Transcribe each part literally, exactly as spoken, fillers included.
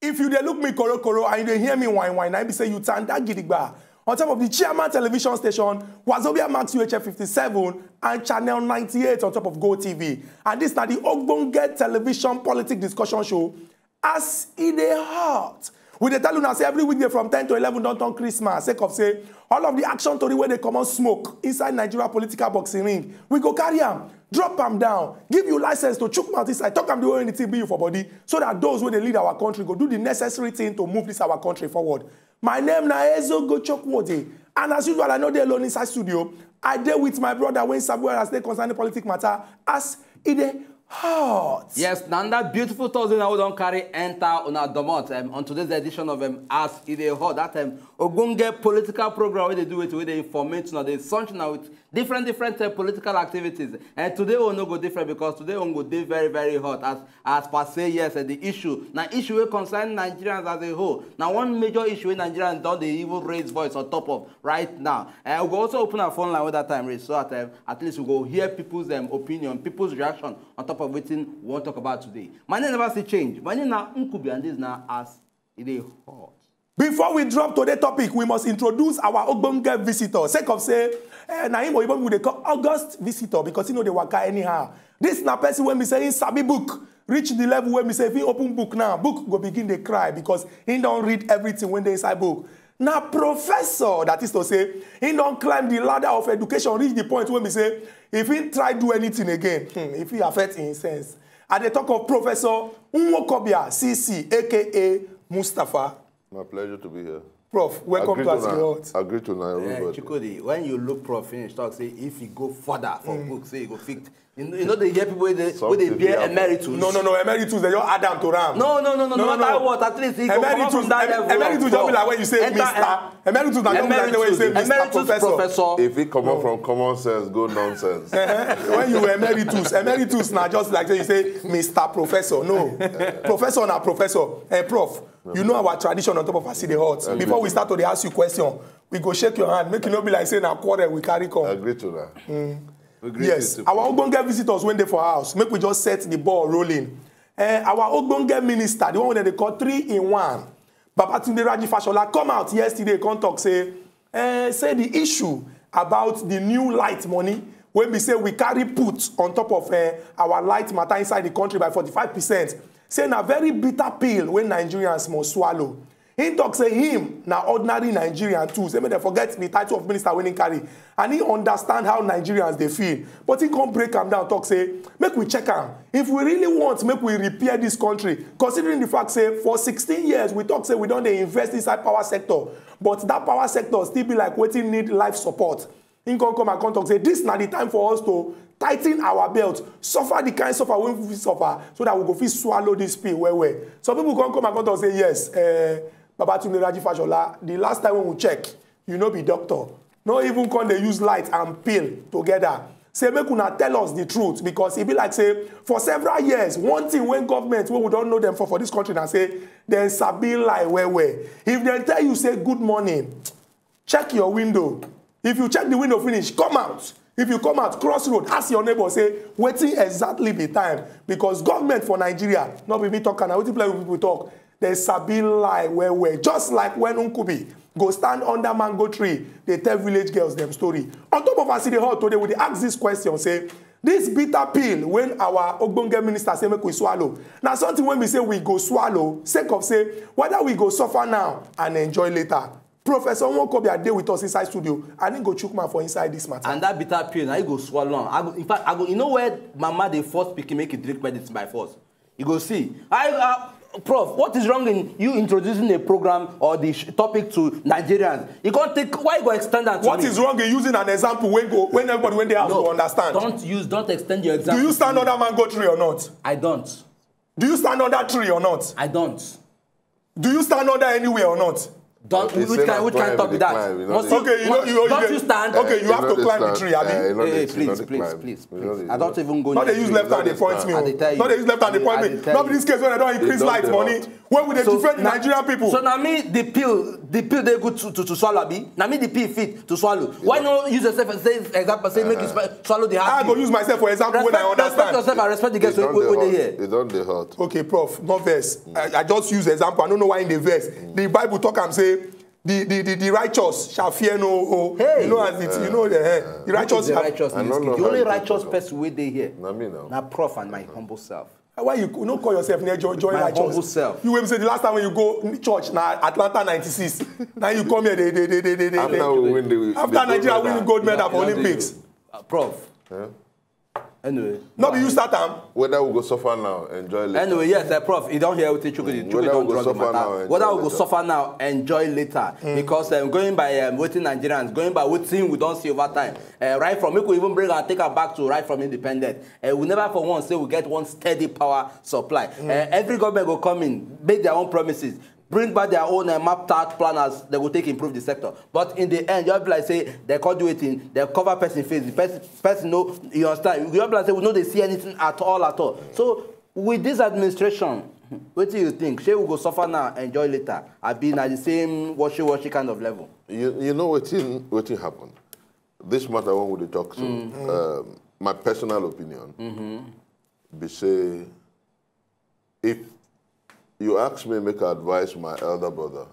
If you dey look me korokoro and you dey hear me whine whine, na im be say you tanda gidigba on top of the Chairman Television Station, Wazobia Max U H F fifty-seven and Channel ninety-eight on top of Go T V. And this na the Ogbonge Television Politic Discussion Show, As E Dey Hot. We dey tell una say every weekday from ten to eleven don turn Christmas, sake of say all of the action tori wey dey comot smoke inside Nigeria political boxing ring, we go carry am, drop am down, give you license to chook mouth inside, talk am the way anything be you for body, so that those wey dey lead our country go do the necessary thing to move this our country forward. My name na Ezo Gochokwode, and as usual, I no dey alone inside studio. I dey with my brother wey sabi well as dey concerning politic matter, As E Dey Hot. Yes, na another beautiful Thursday na we don carry enter una domot um, on today's edition of um, As E Dey Hot. That um, ogbonge political program wey dey do wetin wey dey informate una, dey sunshine una with different different uh, political activities. And today we no go different because today we go dey very very hot as as per say yes, uh, the issue na issue wey concern Nigerians as a whole. Na one major issue wey Nigerians don dey even raise voice on top of right now. And we go also open our phone line when that time reach, so that um, at least we go hear people's um, opinion, people's reaction on top of wetin we wan talk about today. My name never still change. My name na Nkubi, and this na As E Dey Hot. Before we drop today topic, we must introduce our ogbonge visitor. Sake of say, eh, na him oyibo people dey call August visitor because he no dey waka anyhow. This na person wey be say he sabi book, reach the level wey be say if he open book now, book go begin dey cry because he don read everything wey dey inside book. Na professor, that is to say, he don climb the ladder of education, reach the point wey be say if he try do anything again, hmm, if he affect him sense. I dey talk of Professor Nwokobia C C, A K A Mustapha. My pleasure to be here. Prof, welcome Agree to As E Dey una. Hot. Agree to una, Eh, everybody. Chikodi, when you look prof finish, talk say if you go further for book, say you go fit. You know, you know they hear people wey dey wey dey Something bear fit happen. emeritus. No, no, no, emeritus, they just add am to am. No, no, no, no, no, No, no, matter no. what, at least he go comot Emeritus, from that em- level. emeritus of just be like prof. When you say Enter Mister Emeritus na just be like the way you say emeritus, Mister emeritus Professor. Professor. If he come out from common sense, go nonsense. When you were emeritus, emeritus na just like say you say Mister Professor. No, professor na professor. Eh, prof, you know our tradition on top of As E Dey Hot. Before we start to dey ask you question, we go shake your hand. Make you no be like say na quarrel we carry come. Agree to that. We greet Yes, you too. Our ogbonge visitors wey dey for house, make we just set the ball rolling. Eh, our ogbonge minister, the one wey dem dey call three in one, Babatunde Raji Fashola, come out yesterday, come talk say, eh, say the issue about the new light money wey be say we carry put on top of eh, our light matter inside the country by forty-five percent. Say na very bitter pill wey Nigerians must swallow. He talk say him na ordinary Nigerian too. Say make dem forget the title of minister wey he carry, and he understand how Nigerians dey feel. But he come break am down, talk say make we check am if we really want make we repair this country. Considering the fact say for sixteen years we talk say we don dey invest inside power sector, but that power sector still be like wetin need life support. He come come and come talk say this na the time for us to tighten our belt, suffer the kind suffer wey we fit suffer, so that we go fit swallow this pill well well. Some people come come and come talk say yes, uh, Babatunde Raji Fashola, the last time when we check, you no be doctor. No even come dey use light and pill together. Say make una tell us the truth, because e be like say for several years one thing wey government wey we don know them for for this country na say dem sabi lie well well. If dem tell you say good morning, check your window. If you check the window finish, come out. If you come out, cross road, ask your neighbor say wetin exactly be time, because government for Nigeria, no be me talk am, na wetin plenty people talk, dem sabi lie well well, just like when Nkubi go stand under mango tree dey tell village girls dem story. On top of As E Dey Hot today, we dey ask this question say this bitter pill wey our ogbonge minister say make we swallow na something wey be say we go swallow sake of say whether we go suffer now and enjoy later. Professor Nwokobia dey with us inside studio and he go chook mouth for inside this matter. And that bitter pill, na you go swallow am. I go, in fact, I go. You know where mama dey force pikin make e drink medicine by force? You go see. I, uh, Prof, what is wrong in you introducing a program or the sh- topic to Nigerians? You can't take. Why you go extend that to What me? Is wrong in using an example wey go when everybody wey dey house No, go understand? Don't use. Don't extend your Do example. You stand under mango tree or not? I don't. Do you stand under tree or not? I don't. Do you stand under anywhere or not? Don't, which kind, which kind of talk be that? Once you, okay, you know, you, don't you stand. Okay, you have to climb the tree, abi? Hey, please, please, please, please. I don't even go. Not they use left hand, they point me. I dey tell you. Not they use left hand, they point me. Not be this case when I don't increase light money. When we dey defend the Nigerian people. So now me, the pill, the pill they good to, to, to swallow, abi? Now me, the pill fit to swallow. Why not use yourself as say example, say make you swallow the hard pill? I go use myself for example when I understand. Respect yourself and respect the guests wey dey here. It don't dey hot. Okay, prof, no vex. I, I just use example. I don't know why in the verse. The Bible talk am say the, the, the, the righteous shall fear no. Hey. You know as it, you know the, eh, the righteous. The only righteous person wey dey here. Na me now. Na prof and my humble self. Why you no call yourself near joy, joy righteous? My humble self. You will say the last time when you go church na Atlanta ninety-six. Now you come here, they, they, they, they, they, after we win the, after Nigeria win gold medal for Olympics. Prof. Anyway. No be you start am. Whether we go suffer now, enjoy later. Anyway, yes, uh, prof, you don't hear what Chukwudi, Chukwudi don't drug the matter. Whether we go suffer now, enjoy later. Because um, going by um, wetin Nigerians, going by wetin we don see over time, uh, right from, make we even bring and take am back to right from independent. Uh, we never for once say we get one steady power supply. Uh, every government go come in, make their own promises, bring back their own uh, mapped out plan as they go take improve the sector. But in the end, you be like say they can't do anything, they cover person face, the person, person no, you understand? You be like say we no dey see anything at all, at all. So with this administration, what do you think? Shey we go suffer now, enjoy later? I be na the same washy washy kind of level. You, you know wetin, wetin happen? This matter when we dey talk so, um, my personal opinion be say if you ask me make I advise my elder brother,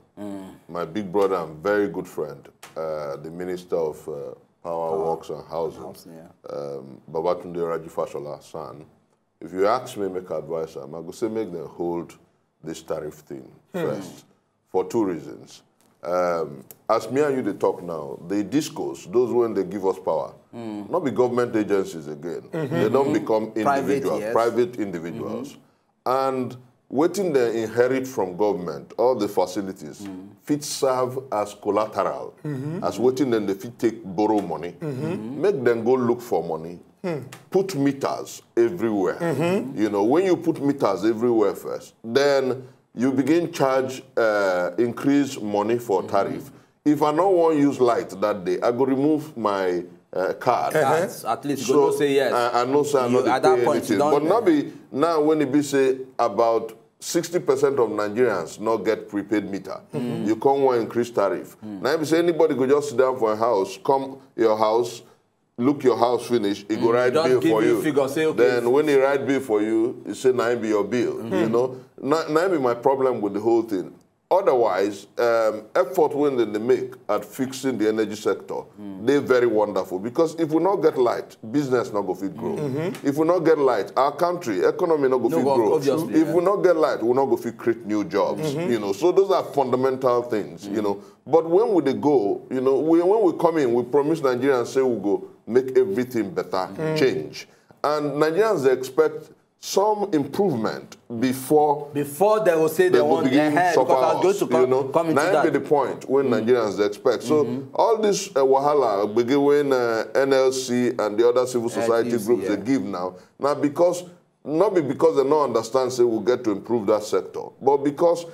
my big brother and very good friend, uh, the Minister of uh, Power, Works and Housing, um, Babatunde Raji Fashola son, if you ask me make I advise am, I go say make dem hold this tariff thing first for two reasons. Um, as me and you dey talk now, the discos, those when they give us power, not be government agencies again. They don't become individuals, private individuals. And wetin they inherit from government, all the facilities, fit serve as collateral, as wetin dem dey fit take borrow money, make dem go look for money, put meters everywhere. You know, when you put meters everywhere first, then you begin charge, uh, increase money for tariff. If I no wan use light that day, I go remove my uh, card. At least you go know say yes. I, I know say I no dey pay anything. But not be now when it be say about sixty percent of Nigerians no get prepaid meter. You come wan increase tariff. Now if you say anybody go just sit down for a house, come your house, look your house finish, e go write bill for you. Then when e write bill for you, e say na im be your bill. You know, na, na im be my problem with the whole thing. Otherwise, um, effort wey dem dey make at fixing the energy sector dey very wonderful, because if we no get light, business no go fit grow. If we no get light, our country economy no go fit grow. If we no get light, we no go fit create new jobs. You know, so those are fundamental things. You know, but when we dey go, you know, we, when we come in, we promise Nigerians say we go make everything better, change, and Nigerians dey expect some improvement before, before they will say they want begin suffer us, you know. Come into that. Be the point when Nigerians dey expect. So all this uh, wahala begin when uh, N L C and the other civil society groups they give now. Now because not be because they no understand say we get to improve that sector, but because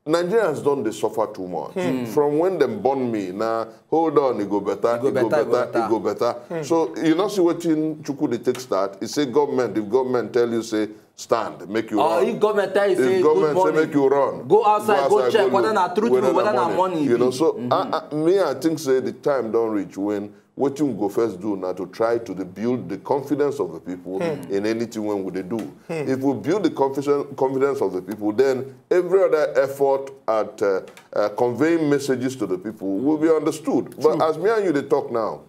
Nigerians don dey suffer too much. From when dem born me, na hold on, e go better, e go better, e go better. So you no see wetin Chukwu dey take start. E say government, if government tell you say stand, make you run. Or if government tell you say good morning, make you run. Go outside, go check whether na true true, whether na money. You know, so I, I, me, I think say the time don reach when wetin we go first do na to try to dey build the confidence of the people in anything wey we dey do. If we build the confidence, confidence of the people, then every other effort at uh, uh, conveying messages to the people will be understood. But as me and you dey talk now,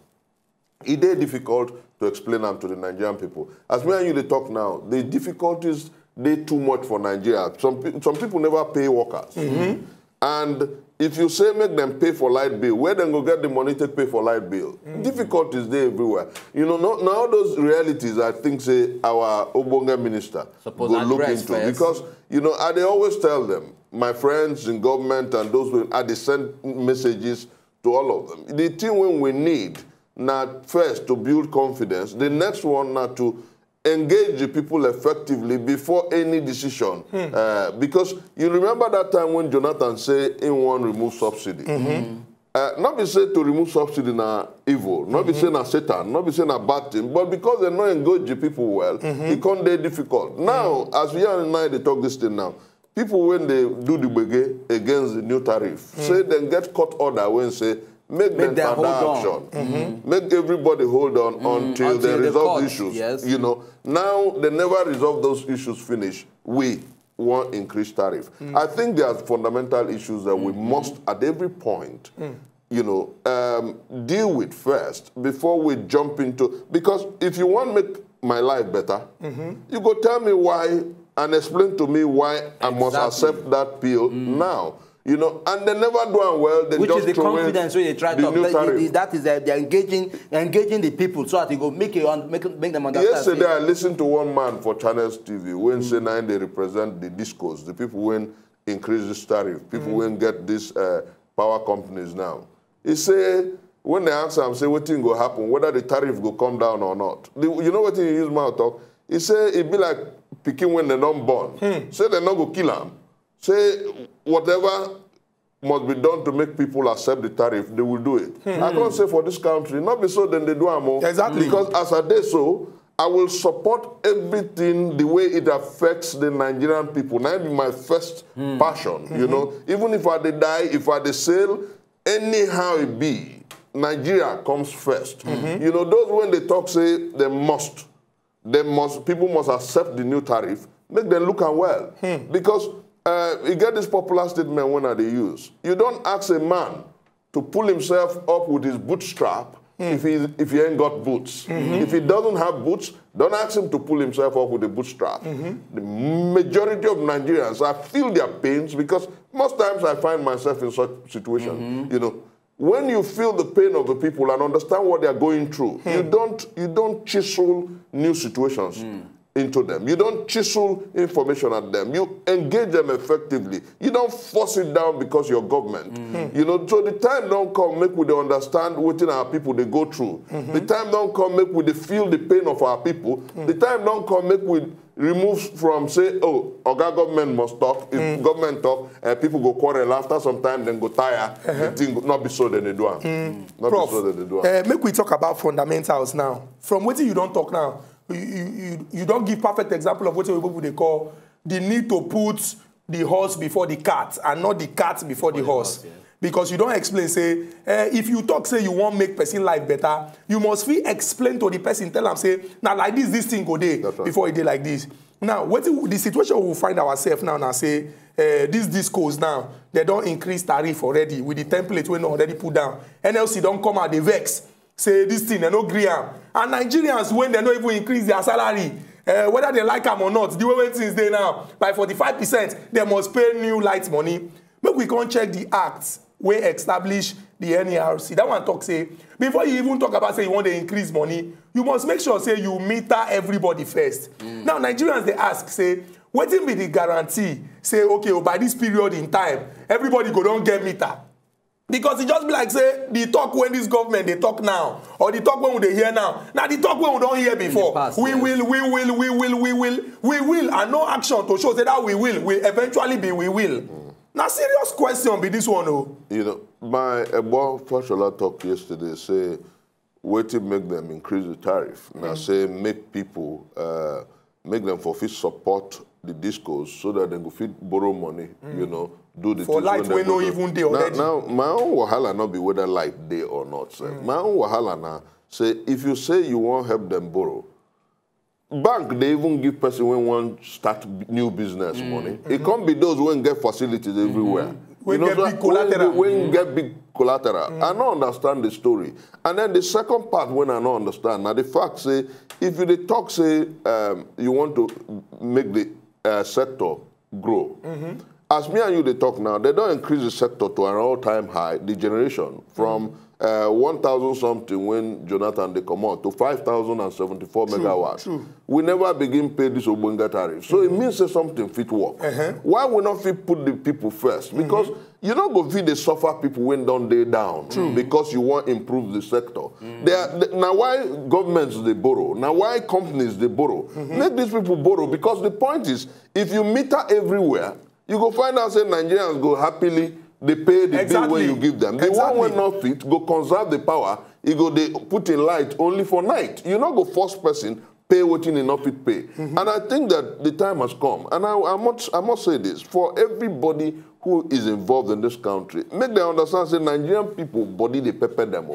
e dey difficult to explain am to the Nigerian people. As me and you dey talk now, the difficulties dey too much for Nigeria. Some pe- some people never pay workers. And if you say make them pay for light bill, where dem go get the money take pay for light bill? Difficulties dey everywhere. You know, no, na all those realities I think say our ogbonge minister go look into, because you know I dey always tell them, my friends in government and those wey I dey send messages to all of them. The thing wey we need na first to build confidence. The next one na to engage the people effectively before any decision. Uh, because you remember that time when Jonathan say he wan remove subsidy. Uh, not be say to remove subsidy na evil, not be say na Satan, not be say na bad thing, but because they no engage the people well, e come dey difficult. Now, as we are now dey talk this thing now, people when they do the gbege against the new tariff, say dem get court order when say make Make dem dem hold pada on. Action, make everybody hold on until until they the resolve court, issues. Yes. You know, now they never resolve those issues finish. We want increased tariff. I think there are fundamental issues that we must, at every point, you know, um, deal with first before we jump into. Because if you want make my life better, you go tell me why and explain to me why I must Exactly. Accept that bill now. You know, and they never do am well. They Which just is the throw away confidence wey dey try the talk. new That, tariff. that is uh, they're engaging, engaging the people so that they go make you un- make, make them understand. Yesterday, say- I listened to one man for Channels T V when say now they represent the discos, the people when increase this tariff, people when get these uh, power companies now. He say when they ask him, say what thing go happen, whether the tariff go come down or not. The, you know what he use mouth talk? He say it be like picking when they don't born. Say they not go kill him. Say whatever must be done to make people accept the tariff, they will do it. I can't say for this country, not be so then they do am o. Exactly. Because as I dey so, I will support everything the way it affects the Nigerian people. Now be my first passion, you know. Even if I dey die, if I dey sell, anyhow it be, Nigeria comes first. You know, those when they talk say they must, they must, people must accept the new tariff, make them look am well. Because uh, you get this popular statement when I dey use. You don't ask a man to pull himself up with his bootstrap if he if he ain't got boots. If he doesn't have boots, don't ask him to pull himself up with a bootstrap. The majority of Nigerians, I feel their pains because most times I find myself in such situation. You know, when you feel the pain of the people and understand what they are going through, you don't you don't chisel new situations into them. You don't chisel information at them. You engage them effectively. You don't force it down because you're government. You know, so the time don't come make we dey understand wetin our people they go through. The time don't come make we dey feel the pain of our people. The time don't come make we remove from say, oh, oga government must talk. If government talk, uh, people go quarrel. After some time, then go tire. The thing go- not be so then they do am. Not Prof, be so then they do am. Uh, make we talk about fundamentals now. From what you don't talk now, you, you, you, you don't give perfect example of what people they call the need to put the horse before the cart and not the cart before the horse. Because you don't explain, say, uh, if you talk, say you want make person life better, you must feel explain to the person, tell them, say, now like this, this thing go there That's right. before it dey like this. Now, what the situation we find ourselves now, now say, uh, these discos now, they don't increase tariff already with the template we already put down. N L C don't come out, they vex. Say this thing, they no agree am. And Nigerians, when they no even increase their salary, uh, whether they like am or not, the way when things they now, by forty-five percent, they must pay new light money. Make we come check the act wey establish the N E R C. That one talk say, before you even talk about say you want to increase money, you must make sure say you meter everybody first. Now, Nigerians, they ask, say, wetin be the guarantee? Say, okay, oh, by this period in time, everybody go don't get meter. Because it just be like say the talk when this government they talk now, or the talk when we dey hear now. Now the talk when we don't hear before. past, We yes. will, we will, we will, we will, we will, and no action to show say that we will will eventually be we will. Now serious question be this one, oh. You know, my Ebo Fashola talk yesterday say, waiting make them increase the tariff. Now say make people, uh, make them for fit support the discos so that they go fit borrow money, you know, do the For things light when they wey go no do. even dey Now- already. Now, my own wahala not be whether light day or not. Sir. My own wahala now say if you say you won't help them borrow, bank they even give person when one start b- new business money. It can't be those when get facilities everywhere. When You know, get so big collateral. When, when get big collateral. I don't understand the story. And then the second part when I don't understand now the fact say if you dey talk say um, you want to make the uh, sector grow. As me and you they talk now, they don't increase the sector to an all-time high. The generation from uh, one thousand something when Jonathan dey comot to five thousand and seventy-four megawatts. True. We never begin pay this ogbonge tariff. So it means say something fit work. Why we not fit put the people first? Because you no go fit dey suffer people when don dey down because you wan improve the sector. They are, th- na why governments dey borrow, na why companies dey borrow. Make these people borrow, because the point is, if you meter everywhere, you go find out say Nigerians go happily dey pay the bill wey you give them. The one wey no fit go conserve the power, e go dey put in light only for night. You no go force person pay wetin e no fit pay. And I think that the time has come. And I, I must, I must say this for everybody who is involved in this country, make dem understand say Nigerian people body dey pepper them.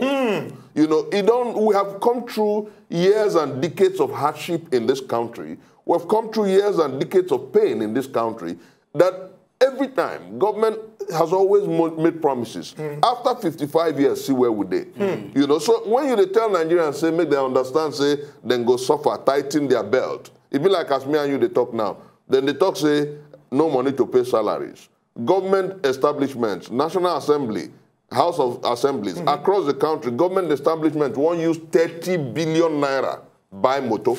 You know, e don, we have come through years and decades of hardship in this country. We've come through years and decades of pain in this country. That every time government has always mo- made promises. After fifty-five years, see where we dey. You know, so when you dey tell Nigerians say make dem understand say dem go suffer, tighten their belt, e be like as me and you dey talk now. Then they talk say no money to pay salaries. Government establishments, National Assembly, House of Assemblies across the country, government establishment wan use thirty billion naira buy motor.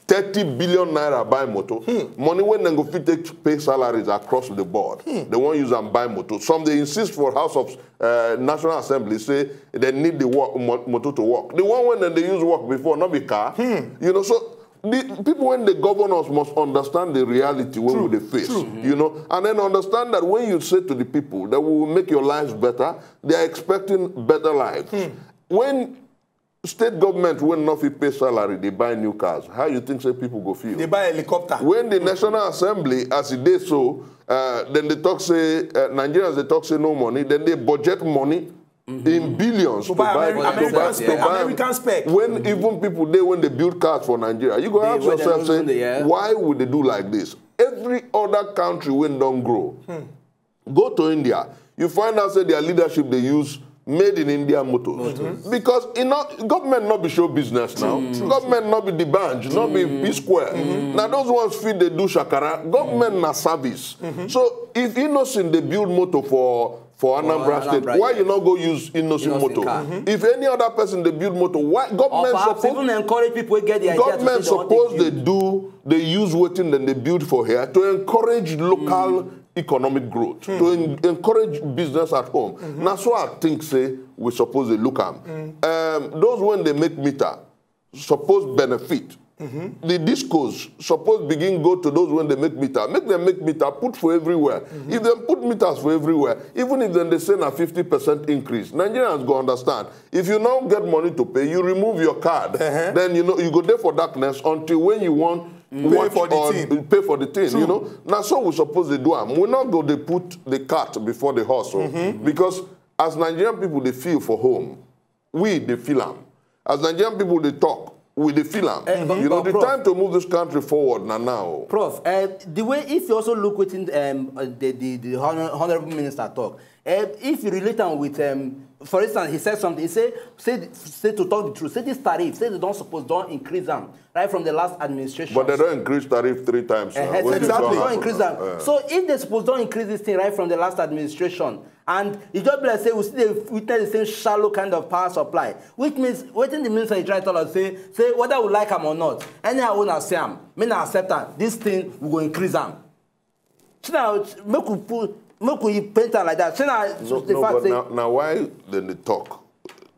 Thirty billion naira buy motor. Money wey dem go fit take pay salaries across the board. They wan use am buy motor. Some dey insist for House of uh, National Assembly say they need the work, mo- motor to work. The one wey dem dey use work before, not be car. You know, so the people when they govern us must understand the reality wey we dey face. You know, and then understand that when you say to the people that we will make your lives better, they are expecting better lives. When state government wey no fit pay salary dey buy new cars, how you think say people go feel? They buy helicopter. When the National Assembly, as e dey so, uh, then they talk say uh, Nigerians they talk say no money, then they budget money in billions to buy Ameri- to buy American to spec. Buy American spec. When even people dey when they build cars for Nigeria, you go ask yourself say why would they do like this? Every other country wey don grow, go to India, you find out say their leadership dey use made in India motors. Because e no government no be show business now. Government no be the bank, no be P Square. Now those ones fit dey do shakara. Government na service. So if Innoson dey build motor for for Anambra State, why you no go use Innoson motor? If any other person dey build motor, why government suppose even encourage people wey get the idea to government suppose dey do dey use wetin dem dey build for here to encourage local economic growth, to en- encourage business at home. Na so I think say we suppose dey look am. Um, those when they make meter suppose benefit. The discos suppose begin go to those when they make meter. Make them make meter, put for everywhere. If they put meters for everywhere, even if then they say na fifty percent increase, Nigerians go understand. If you now get money to pay, you remove your card. Then you know you go there for darkness until when you want pay for the thing. Pay for the thing. You know, now so we suppose to do am. We not go they put the cart before the horse. Oh. Because as Nigerian people they feel for home, we they feel am. As Nigerian people they talk, we they feel am. You know, the time to move this country forward na now. Prof, uh, the way if you also look within um, uh, the, the, the honor- honorable minister talk, uh, if you relate am with, um, for instance, he said something, he said, say, say to talk the truth, say this tariff, say they don't suppose don't increase them right from the last administration. But they don't increase tariff three times now. Uh, say they don't increase them. So if they suppose don't increase this thing right from the last administration, and e just be like say we still dey witness the same shallow kind of power supply, which means wetin the minister dey try tell us say say whether we like am or not, anyhow una see am, make na accept am, this thing we go increase am. So now make we put make we paint am like that. So now no, the no, fact but say now, now why then they talk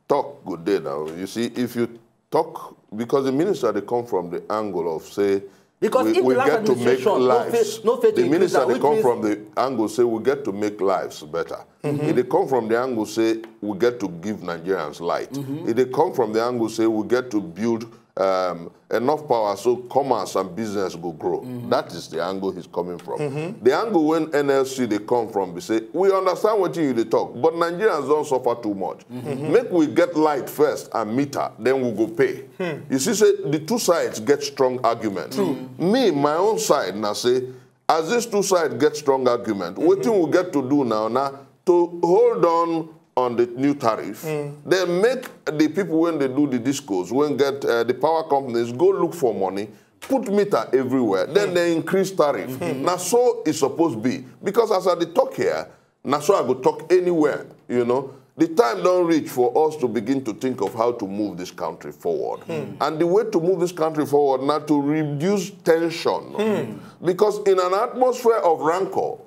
talk good day now. You see, if you talk because the minister they come from the angle of say because we, if we the last get to make administration no lives. Fit no fit the increase minister am, they which come means from the angle say we get to make lives better. If they come from the angle say we get to give Nigerians light. If they come from the angle say we get to build um, enough power so commerce and business go grow. That is the angle he's coming from. The angle when N L C they come from, we say we understand what you they talk, but Nigerians don't suffer too much. Make we get light first and meter, then we go pay. You see, say the two sides get strong argument. Me, my own side, now say as these two sides get strong argument, what thing we get to do now, now to hold on on the new tariff, then make the people when they do the discos, when get uh, the power companies go look for money, put meter everywhere, then they increase tariff. Now so it's supposed to be. Because as I dey talk here, now so I go talk anywhere, you know. The time don reach for us to begin to think of how to move this country forward. And the way to move this country forward na to reduce tension. Because in an atmosphere of rancor,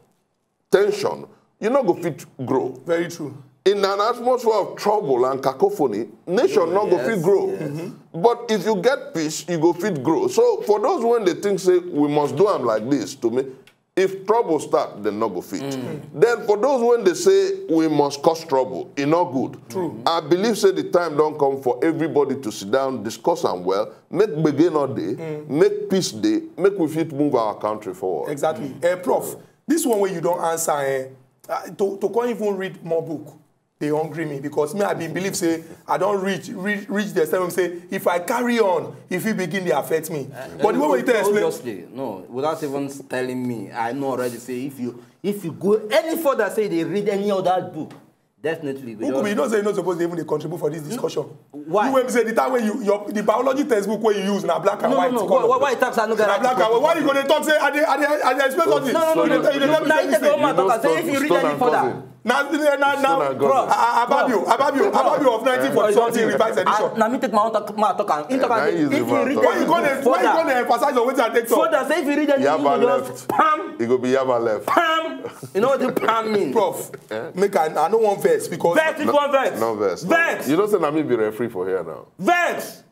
tension, you no go fit grow. Very true. In an atmosphere of trouble and cacophony, nation no go fit grow. But if you get peace, you go fit grow. So for those when they think say we must do am like this to me, if trouble start, dem no go fit. Then for those when they say we must cause trouble, e no good. True. I believe say the time don come for everybody to sit down, discuss am well, make gbege no dey, make peace dey, make we fit move our country forward. Exactly. Eh, Prof, this one wey you don answer, eh, uh, to, to come even read more book, dey hungry me because me, I been believe say I don reach, reach, reach the extent wey say if I carry on, if it begin dey affect me. But the way wey you take explain, Obviously, no, without even telling me, I know already say if you if you go any further, say they read any other book, definitely. Ukubi, you know say you no suppose dey even dey contribute for this discussion. Why? You wey be say the time wey you your the biology textbook wey you use na black and No, no, white no. color. Why, why, why you talk say I no get Na right black to and white. Why you go dey talk say I dey I dey I dey explain something? No, no, no, You dey no. tell me you dey tell me No, say no, this no, thing. no, no, no, say if you read any further. Na na na Stone and cousin. Ababio Ababio Ababio of nineteen forty something revised edition. Na me take my own talk, my talk am. He talk am. Can I use If it you for read talk? Why you go dey why you go further, dey emphasize on wetin I take talk? Further, say if you read any Yaba book, just left. Pam. E go be yaba left. Pam. You know what the pam mean? Prof, make I I no wan vex because Vex, if you wan vex. No vex. No. Vex. You know say na me be referee for here now. Vex.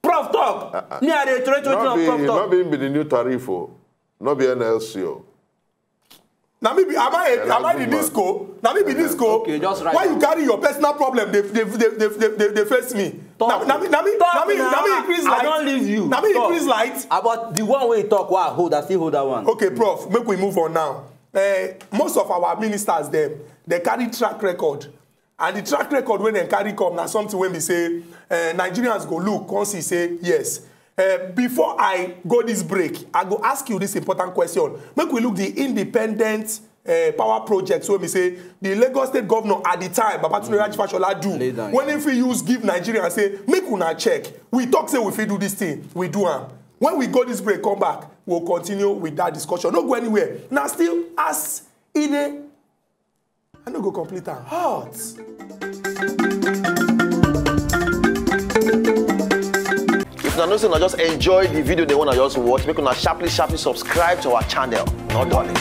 Prof talk. Me, I dey throw throw No throw be Prof no talk. Be be the new tariff o. No be N L C o. Na me be am I a, am I the Good man. disco? Na me be disco. Okay, just write Why down. You carry your personal problem dey dey dey dey dey dey dey face me? Na Talk. na me na me na Talk me na me now. increase I light. don leave you. Na me Talk. Increase light. About the one wey you talk, wey I hold, I still hold that one. Okay, Prof, make we move on now. Eh, most of our ministers dem dey carry track record, and the track record wey dem carry come na something wey be say eh, Nigerians go look come see say yes. Eh, before I go this break, I go ask you this important question. Make we look the independent eh, power projects wey be say the Lagos State governor at the time, Babatunde Raji Fashola, do Lay down. When he fit use give Nigeria say make una check. We talk say we fit do this thing, we do am. When we go this break, come back, we'll continue with that discussion. No go anywhere. Now still as e dey, I no go complete am. Hot. If una know say una just enjoy the video, they wanna just watch, make una sharply sharply subscribe to our channel. No darling.